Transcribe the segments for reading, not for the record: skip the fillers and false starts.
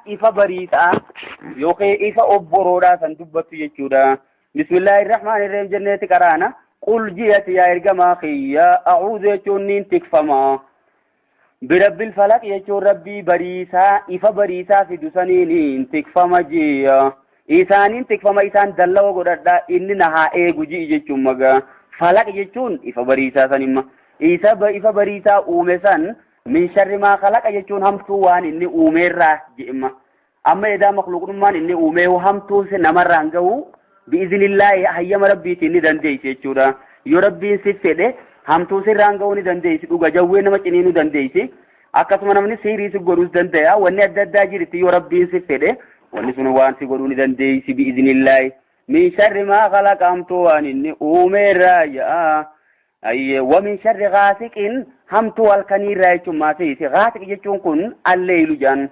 Ifa bariisaa yookiin ifa obboroodhaa san dubbattu jechuudha. Bismillaahi rahmaani rahiim jenneeti qaraana. Qul ji'ati yaa ergamaa kiyya a'uudhu jechuun niin tikfama. Birabbil falaq jechuun rabbii bariisaa ifa bariisaa fidu saniin tikfama ji'a. Isaaniin tikfama isaan dallawa godhadha inni na haa eegu ji'i jechuun magaa. Falaq jechuun ifa bariisaa sanimma. Isa ifa bariisaa uume san Min sharri maa khalaqa jechuun hamtuu waan inni uumeerraa je'imma. Amma edaa makluuqnummaan inni uumee hamtuu namarraan gahu bi'iznillaahi hayyama rabbiitiin ni dandeessi jechuudha. Yoo rabbiin si fedhe hamtuu sirraan gahuu ni dandeessi dhuga jawwee nama ciniinuu dandeessi. Akkasuma namni siirii si godhuus danda'a wanni adda addaa jirti yoo rabbiin si fedhe wanni sun waan si godhuu ni dandeessi bi'iznillaahi. Min sharri maa khalaqa hamtuu waan inni uumeerraa ja'a. Ayyee wamin sharri gaasiqin hamtuu halkanii irraa jechuun maasii gaasiq jechuun kun alleeylu jedhan.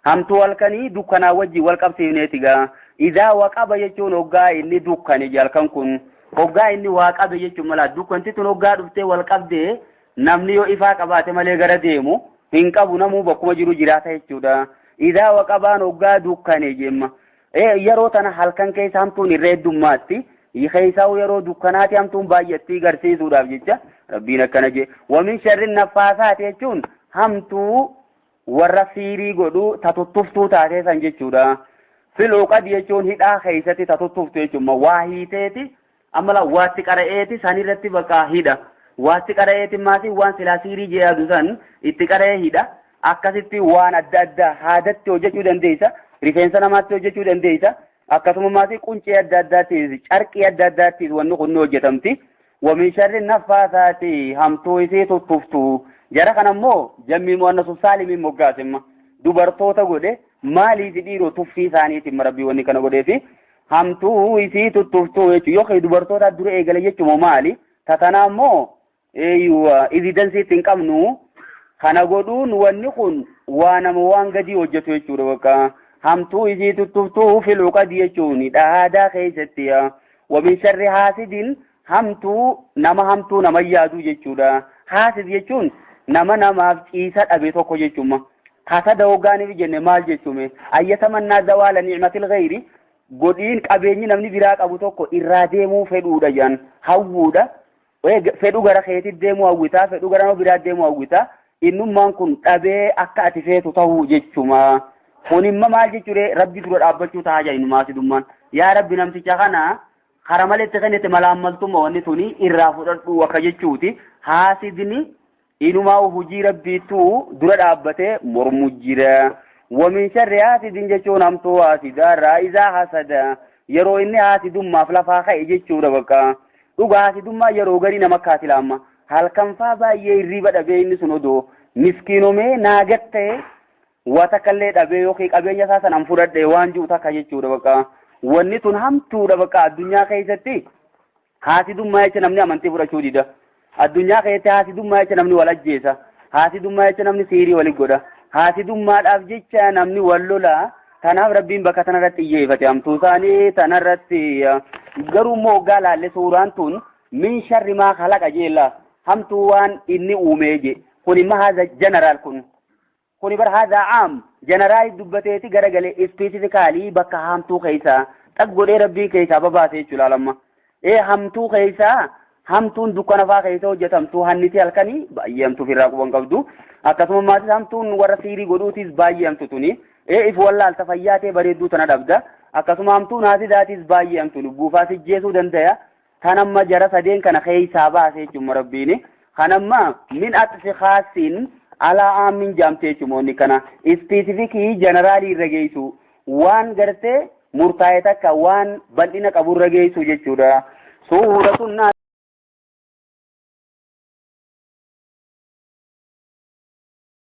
Hamtuu halkanii dukkanaa wajjin wal qabsiifneeti gaa. Idaa waqaba jechuun hoggaa inni dukkane halkan kun. Hoggaa inni waa qabe jechuun mala dukkanti tun hoggaa dhuftee wal qabdee namni yoo ifaa qabaate malee gara deemu hin qabu namuu bakkuma jiru jiraata jechuudha. Idaa waqabaan hoggaa dukkane jemma. Yeroo tana halkan keessa hamtuun irra heddummaatti. Keessaa'u yeroo dukkanaati hamtuun baay'attii garsiisuudhaaf jecha rabbiin akkana jee. Wamin sharri naffaasaati jechuun hamtuu warra siirii godhu ta tuttuftuu taatee san jechuudha. Fil uqad jechuun hidhaa keessatti ta tuttuftu jechuun waa hiiteeti amma laa waatti qara'eeti san irratti bakka hidha. Waatti qara'eeti maasii waan silaa siirii jee yaadu san itti qara'ee hidha. Akkasitti waan adda addaa haadatti hojjechuu dandeessa. Rifeensa namaatti hojjechuu dandeessa. Akkasuma maasii quncee adda addaattis carqii adda addaattis wanni kun ni hojjetamti. Wamin sharri naffaasaati hamtuu isii tuttuftu. Jara kana immoo jammii mu'annasu saalimiin moggaasimma. Dubartoota godhe maaliif dhiiroo tuffii isaaniitiin rabbii wanni kana godheefi hamtuu isii tuttuftu jechuudha. Yookiin dubartoota dura eegale jechuun maali? Tatanaa immoo eeyyuwa evidensii itti hin qabnu kana godhuun wanni kun waa nama waan gadii hojjetu jechuudha bakka hamtuu isii tuttuftuu fil uqadi jechuun dhahaadaa keessatti wamin sharri haasidin hamtuu nama hamtuu nama yaaduu jechuudha haasid jechuun nama namaaf ciisa dhabe tokko jechuudha hasada hoggaaniif jenne maal jechuume ayyatamannaa zawaala ni'matil ghayri godhiin qabeenyi namni biraa qabu tokko irraa deemuu fedhuudha jedhan hawwuudha Fedhu gara keetti deemuu hawwitaa, fedhu gara nama biraa deemuu hawwitaa. Innummaan kun dhabee akka ati feetu ta'uu jechuma. Kun imma maal jechuudha rabbi dura dhaabbachuu ta'a jedha innumaa sidummaan. Yaa rabbi namticha kana kara maletti kennite malaammaltummaa wanni tuni irraa fudhadhu akka jechuuti. Haasidni inumaa hojii rabbiittuu dura dhaabbatee mormu jira. Wamin sharri haasidin jechuun hamtuu haasidaarraa izaa hasada yeroo inni haasidummaaf lafaa ka'e jechuudha bakka. Dhuga haasidummaa yeroo garii nama kaati laamma. Halkan faa baay'ee hirriiba dhabee inni sun odoo miskiinomee naagat ta'e waa takka illee dhabee yookiin qabeenya isaa san an fudhadhe waan jiru takka jechuudha bakka. Wanni tun hamtuudha bakka addunyaa keessatti haasidummaa jecha namni amantii fudhachuu dida. Addunyaa keessatti haasidummaa jecha namni wal ajjeesa. Haasidummaa jecha namni siirii wali godha. Haasidummaadhaaf jecha namni wal lola. Kanaaf Rabbiin bakka tanarratti xiyyeeffate hamtuu isaanii tanarratti garuu immoo hoggaa laalle suuraan tun min sharri maa khalaqa jeella hamtuu waan inni uumee je kun imma haza jeneraal kun kuni bar haza aam jeneraal dubbateeti garagalee ispeesifikaalii bakka hamtuu keessaa xaq godhee Rabbiin keessaa babaase jechuudha laalamma. Ee hamtuu keessaa hamtuun dukkana faa keessa hojjetamtu hanniti halkanii baay'ee hamtuuf irraa quban qabdu. Akkasuma maatis hamtuun warra siirii godhuutis baay'ee hamtu tuni. Ee if wallaalta fayyaa tee bareedduu tana dhabda. Akkasuma hamtuun haasidaatis baay'ee hamtu lubbuufaa sijjeesuu dandaya. Kan amma jara sadeen kana keessaa baase jechuun rabbiini. Kan amma min axfi khaasiin alaa aammin jaamte jechuun kana ispesifikii jeneraalii irra geessu waan gartee murtaa'e takka waan bal'ina qabu irra geessu jechuudha. Suuratun naas.